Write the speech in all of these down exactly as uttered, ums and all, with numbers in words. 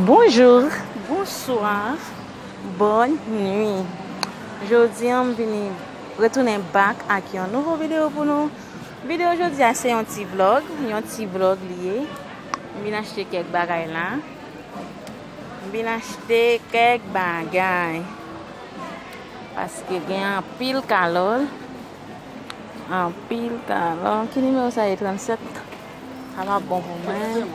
Bonjou, bonswa, bòn nwi. Jodi a m vini retounen back ak yon nouvo videyo pou nou. Videyo jodi a se yon ti vlòg, yon ti vlòg li ye. M vin achte kèk bagay la. M vin achte kèk bagay. Paske gen anpil kalòl. Anpil kalòl. Ki nimewo sa ye? Trannsèt. Sa p ap bon pou mwen.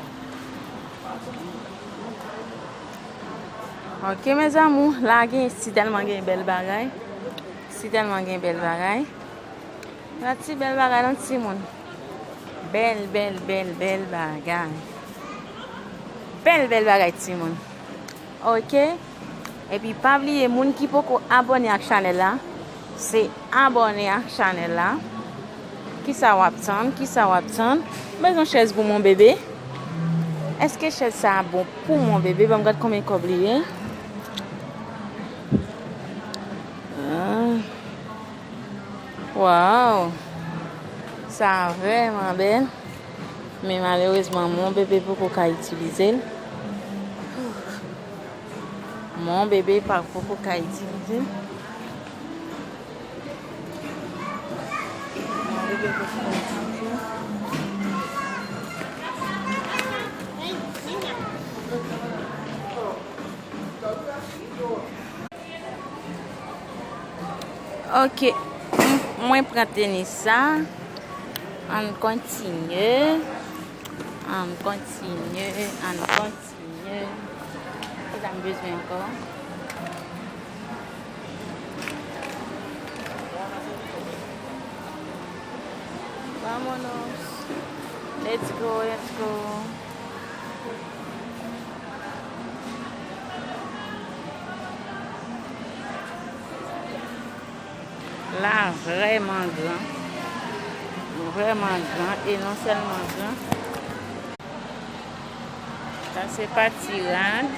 Ok, mes amours, la gen, si tèlman gen bèl bagay. Si tèlman gen bèl bagay. La ti bèl bagay nan timoun. Bèl, bèl, bèl, bèl bagay. Bèl, bèl bagay timoun. Ok? Epi pa bliye, moun ki poko abòne ak chanèl la, se abòne ak chanèl la. Kisa w ap tann? Kisa w ap tann? M bezwen chèz pou mon bebe. Èske chèz sa a bon pou mon bebe? Ban m gad konbyen kòb li ye. Ah. Waw! Sa vrèman bèl. Men malerezman, mon bebe poko ka itilize l. Mon bebe pa poko ka itilize l. Mon bebe poko ka itilize l. Ok, m- mwen pran tenis sa. Ann kontinye. Ann kontinye. Ann kontinye. Kisa m bezwen ankò? Vámonos. Let's go, let's go. La vrèman gran. Vrèman gran e non sèlman gran. Sa se pati rad.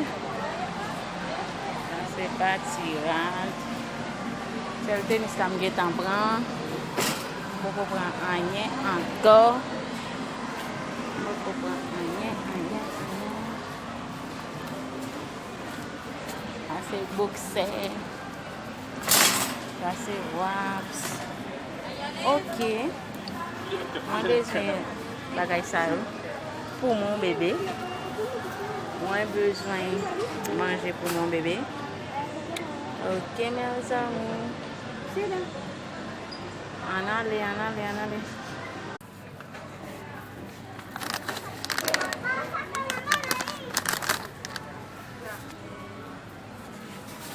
Sa se pati rad. Sèl tenis la m gentan pran. M poko pran anyen ankò. M poko pran anyen, anyen, anyen. Sa se boksè. Sa se wraps. Ok. Mwen bezwen bagay sa yo pou mon bebe. Mwen bezwen manje pou mon bebe. Ok, mes amours. Ann ale, ann ale, ann ale.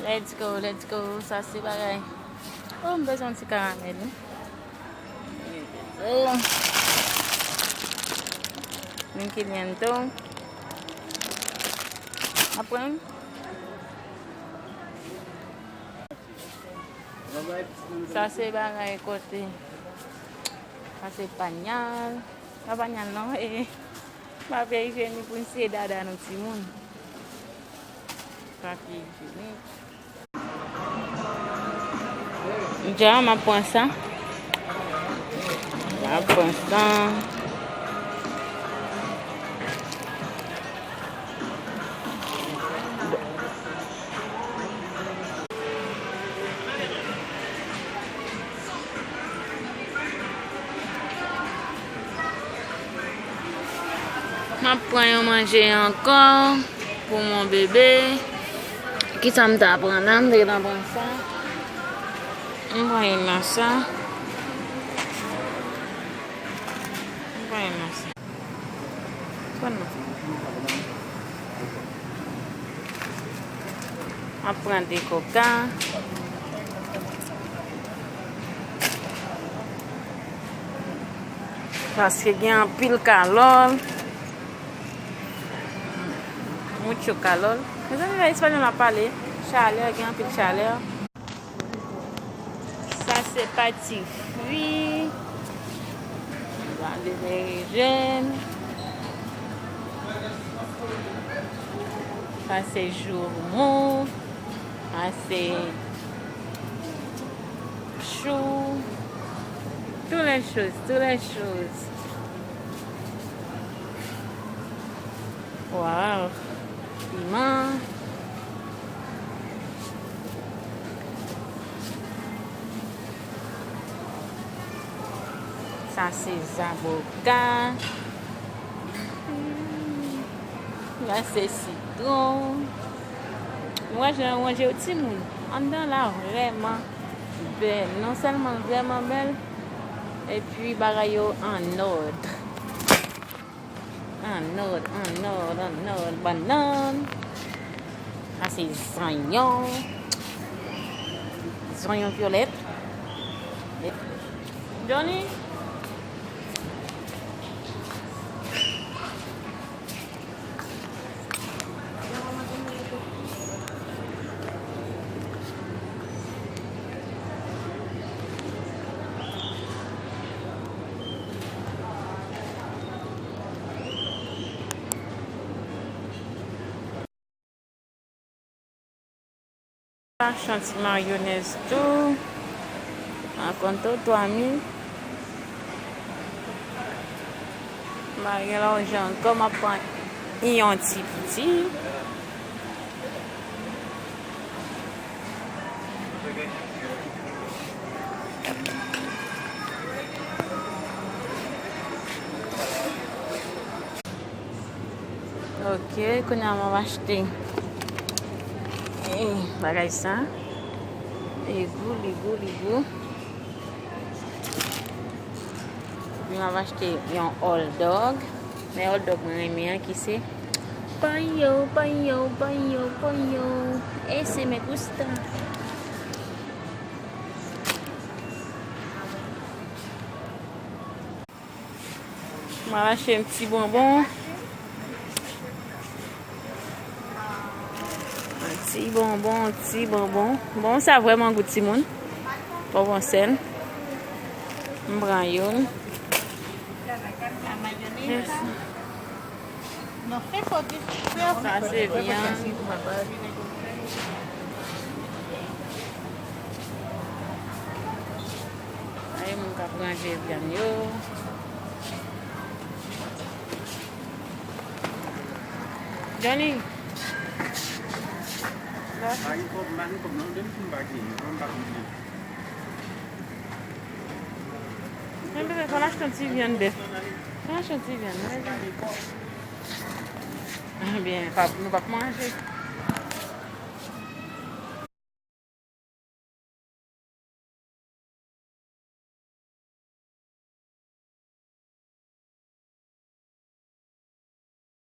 Let's go, let's go. Sa se bagay. Oh, m bezwen yon ti karamèl, wi. Oh. Yon kilyen tou. Apre. Sa se bagay kote. Sa se panyal. Pa panyal non, e papye ijyenik pou n siye dada nou timoun. Papye ijyenik. Dja, m ap pran sa. M ap pran sa. M ap pran yon manje ankò pou mon bebe. Kisa m ta pran la? M te gentan pran sa. M pran youn nan sa. M pran youn nan sa. Pran nan. M ap pran de koka. Paske gen anpil kalòl. Mucho calor. Mezanmi, lè espanyòl ap pale, chalè, gen anpil chalè. Sa se pati fri. Bwa de berejèn. Sa se joumou. Sa se chou. Toutes les choses, toutes les choses. Wow. Piman. Sa se zaboka. Sa se sitwon. Mwen jan ranje yo timoun. Anndan la vrèman bèl. Non sèlman vrèman bèl, epi bagay yo an nòd. An nòd, an nòd, an nòd. Bannann. Sa se zonyon. Zonyon vyolèt. Johnny. Achte yon ti mayonèz tou. An konto twa mil. M pa gen lajan ankò, m ap pran yon ti piti. Ok, kounye a m ap achte, eh, bagay sa. Li gou, li gou, li gou. Epi m ap achte yon hot dog. Men hot dog mwen renmen an ki se pollo, pollo, pollo, pollo. Ese me gusta. M al achte yon ti bonbon. Yon ti bonbon, yon ti bonbon. Bon, sa vrèman gou timoun. Bonbon sèl. M pran youn. Sa se vyann. Ay, moun k ap ranje vyann yo. Johnny. Men bebe, fò n achte yon ti vyann bèf. Fò n achte yon ti vyann, wi. Ebyen, pap, nou p ap manje.